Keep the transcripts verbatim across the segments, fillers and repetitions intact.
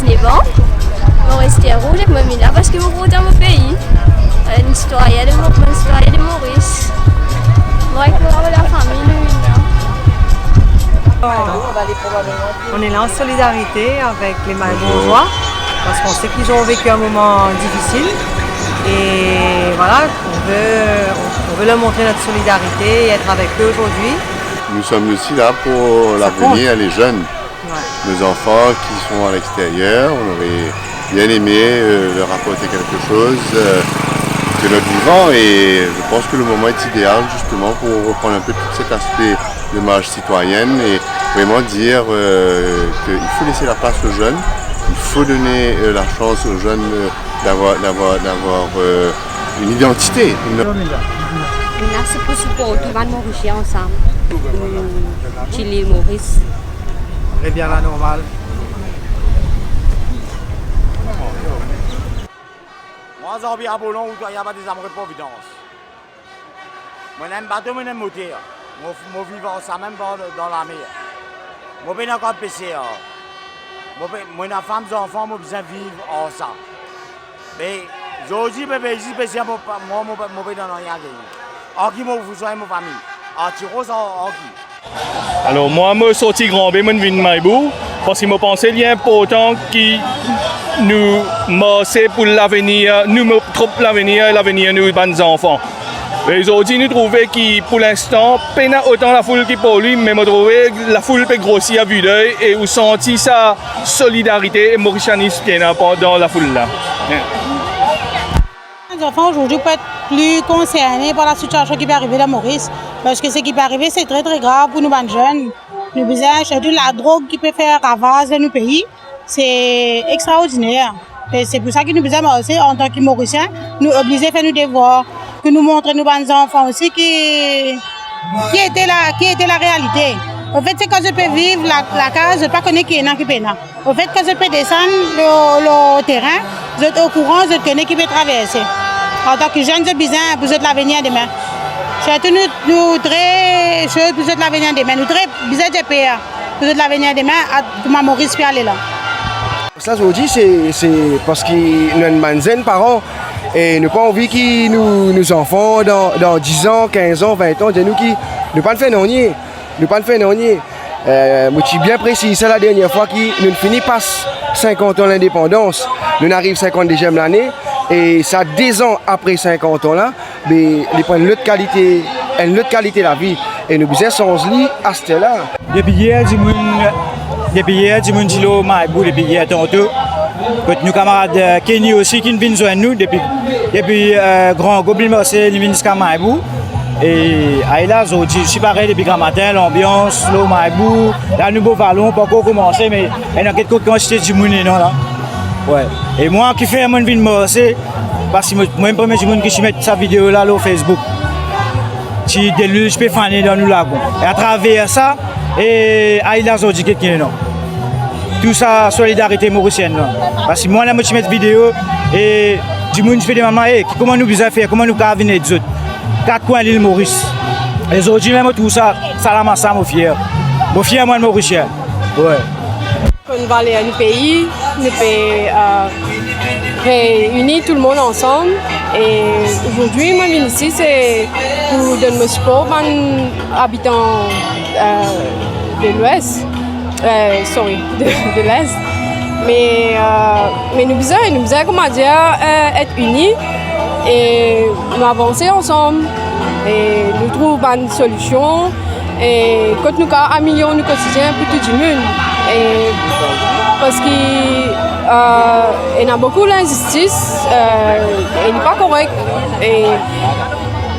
Devan, mo res Terre Rouge ek mo vinn la parski mo kontan mo pei. Enn sitwayen de Mo-, enn sitwayen de Moris. Mo ek mo lafami, nou vinn la. On est là en solidarité avec les Mahe-bourgeois parce qu'on sait qu'ils ont vécu un moment difficile et voilà, on veut, on veut leur montrer notre solidarité et être avec eux aujourd'hui. Nous sommes aussi là pour l'avenir, les jeunes. Ouais. Nos enfants qui sont à l'extérieur, on aurait bien aimé, euh, leur apporter quelque chose, euh, de notre vivant et je pense que le moment est idéal justement pour reprendre un peu tout cet aspect de marche citoyenne et vraiment dire, euh, qu'il faut laisser la place aux jeunes, il faut donner, euh, la chance aux jeunes, euh, d'avoir, d'avoir, d'avoir, euh, une identité. Une... Mersi pou siport tou bann Morisien ansam. Ti lil Moris. Revien la normal. Mwa, Zanbi Abolon, ou twa, ya ba dezam Providans. Mo ena enn bato, mo ena enn moter. Mo, mo viv ar sa mem dan, dan lamer. Mo pena kont peser. Mo pe, mo ena fam, zanfan, mo bizin viv ar sa. Me zordi, pe, pe isi, peser, mo pa, mo, mo, mo pena nanye a gagne. Ar ki mo pou swagn mo fami? Ar ti ros, ar, ar ki? Alor, mwa, mo sorti Granbe, mo vinn Mahe-Bourg, parski mo panse li inportan ki nou marse pou lavenir, nou mo-, trop lavenir e lavenir nou bann zanfan. E zordi, nou trouve ki, pou linstan, pena otan lafoul ki par li, me mo trouve lafoul pe grosir a vi dey e ou santi sa solidarite e morisianism ki ena dan lafoul la. Zanfan zordi pou et pli konserne par lasitiasion ki pe arive dan Moris, parski seki pe arive, se tre, tre grav pou nou bann zenn. Nou bizin, sirtou ladrog ki pe fer ravaz dan nou pei, se extraordiner. E se pou sa ki nou bizin marse, antan ki Morisien, nou oblize fer nou devwar, ki nou montre nou bann zanfan osi ki, ki ete la, ki ete larealite. Anfet, se kan zot pe viv la, lakaz, zot pa kone ki ena, ki pena. Anfet, kan zot pe desann lor, lor terin, zot okouran, zot kone ki pe traverse. Antan ki zenn, zot bizin pou zot lavenir demin. Sirtou nou, nou tre sir pou zot lavenir demin. Nou tre bizin dir per pou zot lavenir demin, a, kouma Moris pe ale la. Sa zordi, se, se parski nou enn bann zenn paran e nou pa anvi ki nou, nou zanfan dan, dan diz an, kinz an, vin an, dir nou ki nou pa'nn fer nanye. Nou pa'nn fer nanye. Eh, mo ti bien presiz sa ladernie fwa ki nou fini pas sinkant an lindepandans. Nou ariv sinkant-deziem lane, e sa dezan apre sinkant an la, be, li pran enn lot kalite, enn lot kalite lavi. E nou bizin sanz li aster la. Depi yer, dimoun, depi yer, dimoun ti lor Mahe-Bourg, depi yer tanto. Kot nou kamarad, eh, Kenny osi ki vinn zwenn nou depi, depi, eh, Gran Gob, li marse, li vinn ziska Mahe-Bourg. E, ay la, zordi osi parey, depi gramatin, lanbians, lor Mahe-Bourg. La, nou Beau Vallon, pankor koumanse, me ena kek kantite dimoun ena la. Wi. E mwa, kifer mo vinn marse, parski mo, mwa, premie dimoun ki ti met sa video la lor Facebook. Ti deluz pe fane dan nou lagon. E atraver sa, e ay la zordi ki ena. Tou sa solidarite morisienn la. Parski mwa la mo ti met video e dimoun ti pe demann mwa, "E, kouma nou bizin fer? Kouma nou kapav vinn ed zot?" Kat kwin Lil Moris. E zordi mem mo trouv sa, sa la mwa sa mo fier. Mo fier mwa Morisien. Wi. Konn valer nou pei, nou pe, euh, reyini tou lemonn ansam. E zordi, mo vinn isi, se pou donn mo sipor bann abitan, euh, de Lwes, euh, sorry, de, de Lest. Me, euh, me nou bizin, nou bizin, koumadir, euh, et ini e nou avanse ansam e nou trouv bann solision. E kot nou kapav amelior nou kotidien pou tou dimoun. E parski, euh, ena boukou linzistis, euh, e li pa korek. E...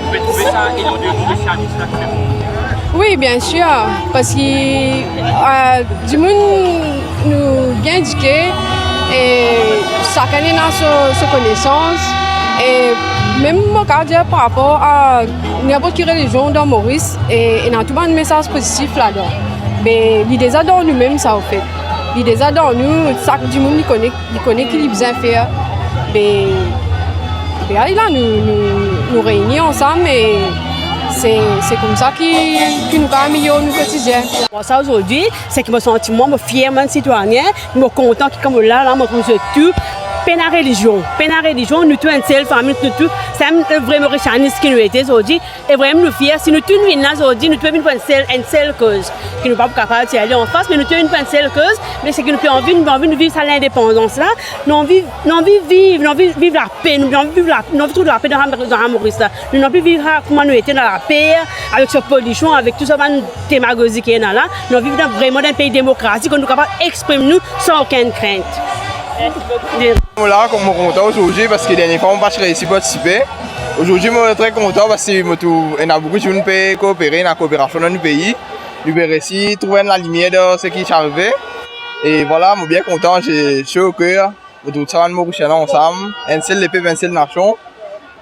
Ou pe trouve sa, etan donn nou le servis la, ki finn... Wi, bien sir, parski, euh, dimoun nou bien edike e sakenn ena so, so konesans. E mem mo kapav dir par rapor a ninport ki relizion dan Moris, e ena tou bann mesaz pozitif ladan. Me li deza dan nou mem sa, anfet. Li deza dan nou, sak dimoun li kone, li kone ki li bizin fer. Me, me ala, nou, nou, nou reyini ansam e Se, se koumsa ki, ki nou kapav amelior nou kotidien. Mwa sa azordi, seki mo santi mwa, mo fier mo enn sitwayen, mo kontan ki kan mo la, la, mo trouv zot tou, pena relizion, pena relizion, nou tou enn sel fami, nou tou, se enn vre Morisianis ki nou ete azordi, e vremem nou fier, si nou tou vinn la azordi, nou tou vinn pou enn sel, enn sel koz, ki nou pa pou kapav tir ale anfas, me nou tou vinn pou enn sel koz, me seki nou pe anvi, nou anvi nou viv sa lindepandans la, nou anvi, nou anvi viv, nou anvi viv lape, nou anvi viv la, nou anvi trouv lape dan, dan Moris la. Nou, nou anvi viv sa kouma nou ete dan lape, avek so polision, avek tou sa bann demagozi ki ena la. Nou anvi viv dan, vreman dan enn pei demokratik, kot nou kapav exprim nou san okenn krint. Mo la, kouma mo kontan azordi, parski dernie fwa mo pa ti reysi partisipe. Azordi mo tre kontan parski mo trouv ena boukou dimoun pe koopere, ena kooperasion dan nou pei. Nou pe reysi trouv enn lalimier dan seki ti arive. E vwala, mo bien kontan, se so ker. Mo trouv sa bann Morisien la ansam, enn sel lepep, enn sel nasion.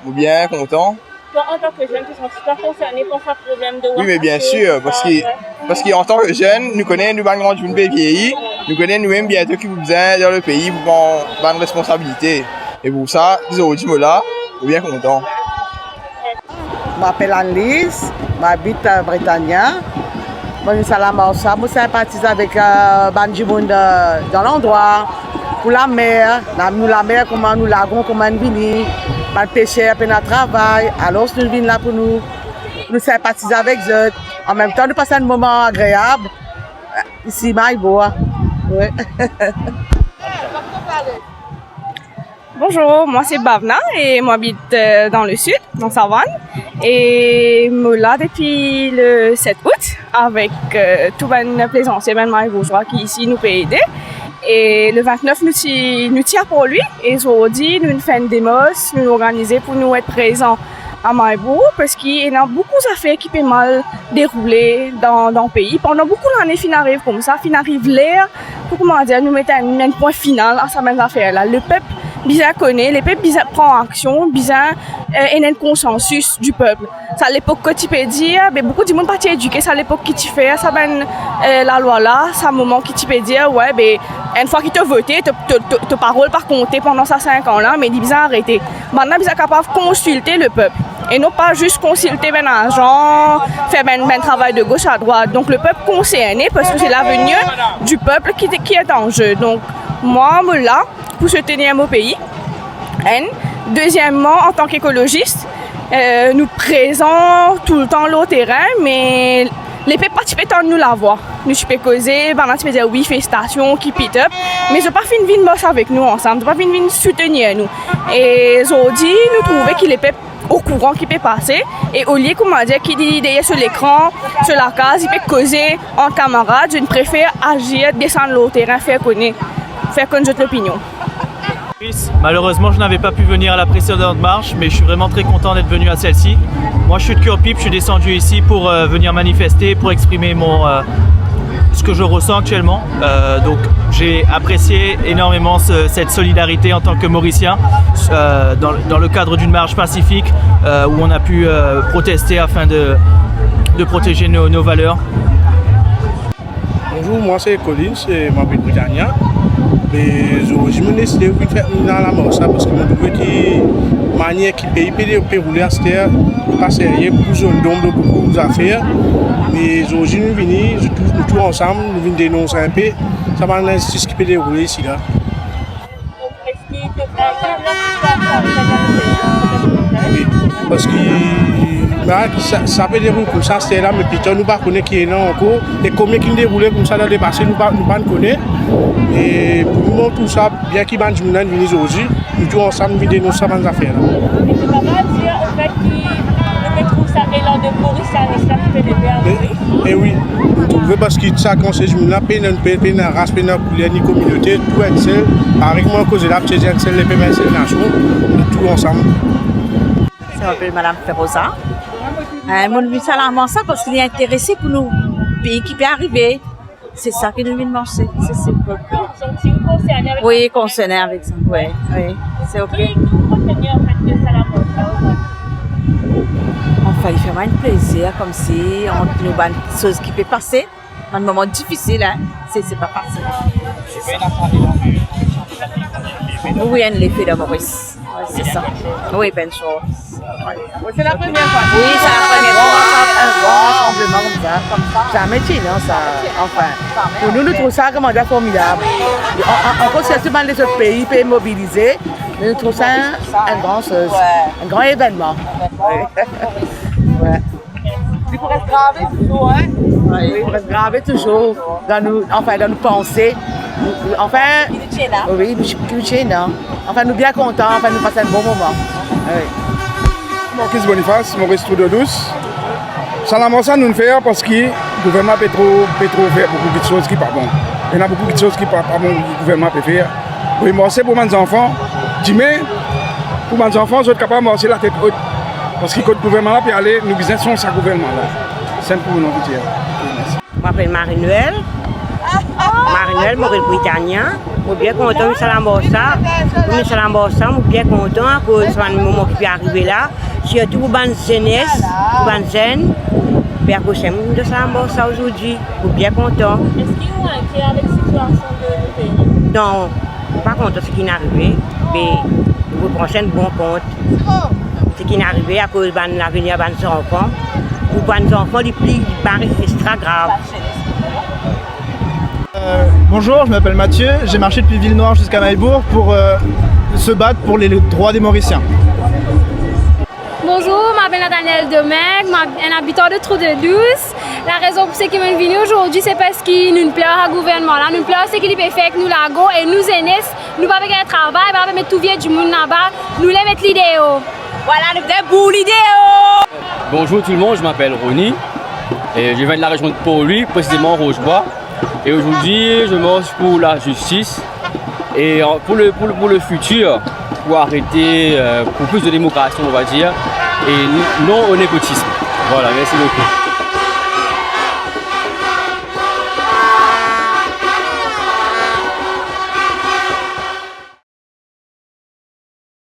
Mo bien kontan. Twa, antan ki zenn, to santi twa konserne par sa problem de... Wi, me biensir, parski, parski antan ki zenn, nou kone nou bann gran dimoun pe vieyi, nou kone noumem biento ki pou bizin dan lepei pou pran bann responsabilite. E pou sa, ki zordi mo la, mo bien kontan. Mo apel Annelise, mo abit, euh, Bretania. Mo vinn sa lamars sa, mo sinpatiz avek, euh, bann dimoun, euh, dan landrwa, pou lamer, la, nou lamer, kouma nou lagon, kouma nou vini, bann peser pena travay, alor nou vinn la pou nou, nou sinpatiz avek zot. Anmemtan, nou pas enn moman agreab, euh, isi Mayboro. Wi. Bonjour, moi c'est Bhavna et moi j'habite, euh, dans le sud, dans Savane. E mo la depi le set out avek, euh, tou bann plezansie, bann Mayborzwa ki isi nou pe ede. E le vintnef nou ti, nou ti apel li, e zordi nou finn fer enn demos, nou organize pou nou et prezan a Mayboro, parski ena boukou zafer ki pe mal deroule dan, dan pei. Pandan boukou lane finn ariv koumsa, finn ariv ler pou, kouma dir, nou met enn, enn pwin final a sa bann zafer la. Lepep bizin kone, lepep bizin pran aksion, bizin, euh, ena enn konsansis di pep. Sa lepok ki ti pe dir, be boukou dimoun pa ti edike, sa lepok ki ti fer sa bann, euh, lalwa la, sa moman ki ti pe dir, we, be, enn fwa ki to vote, to, to, to, to parol pa konte pandan sa sink an la, me li bizin arete. Bannla bizin kapav konsilte lepep, e non pa zis konsilte bann larzan, fer bann, bann travay de gos a drwat. Donk lepep konserne, parski se lavenir di pep ki, ki est en jeu. Donk mwa, mo la pou soutenir mo pei. Enn. Dezieman, antan ki ekolozis, euh, nou prezan toultan lor terin, me lepep pa ti pe tann nou lavwa. Nou ti pe koze, bannla ti pe dir, wi, felisitation, keep it up, me zot pa finn vinn mars avek nou ansam, zot pa finn vinn soutenir nou. E zordi, nou trouve ki lepep okouran ki pe pase, e olie, kouma dir, ki li deryer so lekran, so lakaz, li pe koze ant kamarad, zot inn prefer azir, desann lor terin, fer kone, fer konn zot lopinion. Malheureusement, je n'avais pas pu venir à la précédente marche, mais je suis vraiment très content d'être venu à celle-ci. Moi, je suis de Curepipe, je suis descendu ici pour, euh, venir manifester, pour exprimer mon, euh, ce que je ressens actuellement. Euh, donc, j'ai apprécié énormément ce, cette solidarité en tant que Mauricien, euh, dans, dans le cadre d'une marche pacifique, euh, où on a pu, euh, protester afin de, de protéger nos, nos valeurs. Bonzour, mwa se Collins, e mo abit Bretania. E zordi mo deside vinn fer, vinn al lamars la, parski mo trouve ki manier ki pei pe, pe roule aster, pa serye, boukou zonn donb lor boukou zafer. Me zordi nou vini, nou tou, nou tou ansam, nou vinn denons enpe sa bann linzistis ki pe deroule isi la. Wi, parski, la, sa, sa pe deroule koumsa, aster la, me pita nou pa kone ki ena ankor, e konbien ki'nn deroule koumsa dan lepase, nou pa, nou pa'nn kone. E pou nou, tou sa, bien ki bann dimoun la inn vini zordi, nou tou ansam, nou vinn denons sa bann zafer la. E to kapav dir, anfet, ki nou pe trouv sa elan de Morisianis la ki pe leve a Moris? E wi, nou trouve, parski sa kan se dimoun la pena, pe, pena ras, pena kouler, ni kominote, tou enn sel. Parey kouma koze la, pe dir enn sel lepep, enn sel nasion, nou tou ansam. Sa apel Madam Feroza. Eh, mo vinn sa lamars sa parski li interese pou nou pei ki pe arive. Se sa ki nou vinn marse, se, se... Wi, konserne avek sa, wi, wi, se ok. Anfin, li fer mwa enn plezir, koumsi ant nou bann soz ki pe pase, bann moman difisil, hein, se, se pa fasil. Wi, enn lefe dan Moris, wi, se sa. Wi, bonn soz. C'est la première fois. Oui, c'est la première fois. Un grand rassemblement comme ça. Zame ti ena sa, anfin. Pou nou, nou trouv sa kouma formidab. An, an, ankor sirtou bann lezot pei pe mobilize, me nou trouv sa enn, enn gran soz, enn gran evennman. Wi. Li pou res grave touzour, hein? Wi, li pou res grave touzour dan nou, anfin, dan nou panse. Anfin, wi, nou ti ena. Anfin, nou bien kontan, anfin, nou pas enn bon moman. Wi. Marcus Boniface, Maurice Trudeau Douce. Sa lamar sa nou'nn fer parski gouvernman pe tro, pe tro fer boukou kitsoz ki pa bon. Ena boukou kitsoz ki pa, pa bon gouvernman pe fer. Wi, marse pou bann zanfan. Dime, pou bann zanfan, zot kapav marse latet ot. Parski kot gouvernman la pe ale, nou bizin sonz sa gouvernman la. Sinpleman, nou dir. Mersi. Mo apel Marie-Noël. Marie-Noël, mo rod Britannia. Mo bien kontan sa lamar sa. Mo sa lamar sa, mo bien kontan akoz bann moman ki pe arive la, sirtou pou bann zenes, pou bann zenn. Pe akoz sa, mo dan sa lamar sa azordi. Mo bien kontan. Eski ou inkiet avek sitiasion de nou pei? Non, mo pa kontan seki inn arive, me nou pou pran sa enn bon kont. Seki inn arive akoz bann lavenir bann zanfan, pou bann zanfan li pli, li pare extra grav. Euh, bonjour, je m'appelle Mathieu, j'ai marché depuis Villenoir jusqu'à Maillebourg pour euh, se battre pour les droits des Mauriciens. Bonzour, mo apel Nathaniel Domingue, mo enn abitan de Trou de Douce. Larezon pou seki mo'nn vini azordi, se parski nou pler ar gouvernman la, nou pler seki li pe fer ek nou lago, e nou zenes, nou pa pe gagn travay, pa pe met tou vie dimoun laba, nou le met li deor. Vwala, nou pe boule li deor. Bonjour tout le monde, je m'appelle Rony et je viens de la région de Port-Louis, précisément Roche-Bois. Et aujourd'hui, je marche pour la justice et euh, pour le, pour le, pour le futur, pour arrêter, euh, pour plus de démocratie, on va dire, et non au népotisme. Voilà, merci beaucoup.